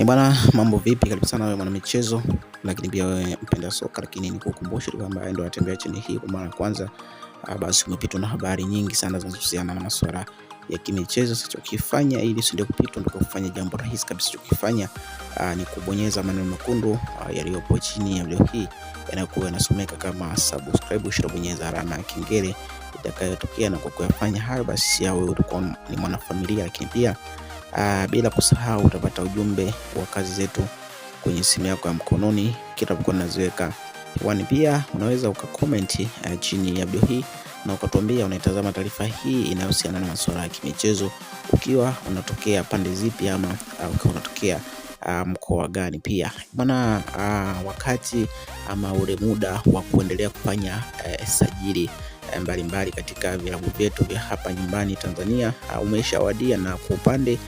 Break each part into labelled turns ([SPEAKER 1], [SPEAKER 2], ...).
[SPEAKER 1] Bwana, mambo vipi? Karibu sana wewe mwanamichezo, lakini pia wewe mpenda soka, lakini nikukumbushe tu kwamba ndio atembea chini hii kwa mara ya kwanza, basi umepitwa na habari nyingi sana zinazohusiana na masuala ya kimichezo. Sasa chokifanya ili usiende kupitwa, ndio kufanya jambo rahisi kabisa. Chokifanya ni kubonyeza maneno mekundu yaliyopo chini ya video hii yanayokuwa yanasomeka kama subscribe, ushabonyeza alama ya kengele itakayotokea, na kwa kuyafanya hayo basi wewe utakuwa ni mwanafamilia, lakini pia bila kusahau utapata ujumbe wa kazi zetu kwenye simu yako ya mkononi kila unapokuwa unaziweka hewani. Pia unaweza ukakomenti chini ya video hii na ukatuambia unaitazama taarifa hii inayohusiana na masuala ya kimichezo ukiwa unatokea pande zipi ama ukiwa unatokea mkoa gani pia bwana. Wakati ama ule muda wa kuendelea kufanya sajili mbalimbali katika vilabu vyetu vya hapa nyumbani Tanzania umeshawadia, na kwa upande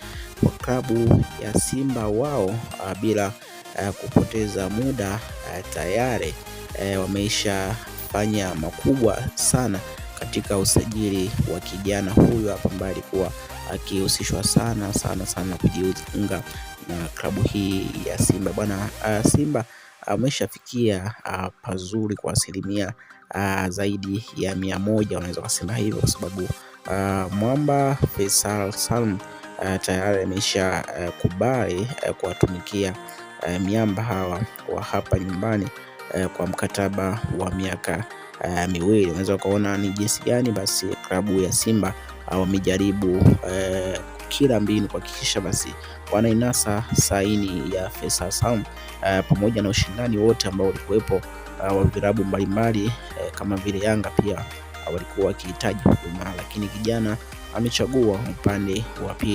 [SPEAKER 1] wa klabu ya Simba wao bila kupoteza muda tayari wameishafanya makubwa sana katika usajili wa kijana huyu hapa ambaye alikuwa akihusishwa sana sana sana kujiunga na klabu hii ya Simba bwana. Simba ameshafikia pazuri kwa asilimia zaidi ya 100, unaweza kusema hivyo kwa sababu mwamba Faisal Salum tayari amesha kubali kuwatumikia miamba hawa wa hapa nyumbani kwa mkataba wa miaka 2. Unaweza ukaona ni jinsi gani basi klabu ya Simba wamejaribu kila mbinu kuhakikisha basi wanainasa saini ya Faisal Salum pamoja na ushindani wote ambao ulikuwepo wa vilabu mbalimbali kama vile Yanga pia walikuwa wakihitaji huduma, lakini kijana amechagua upande wa pili.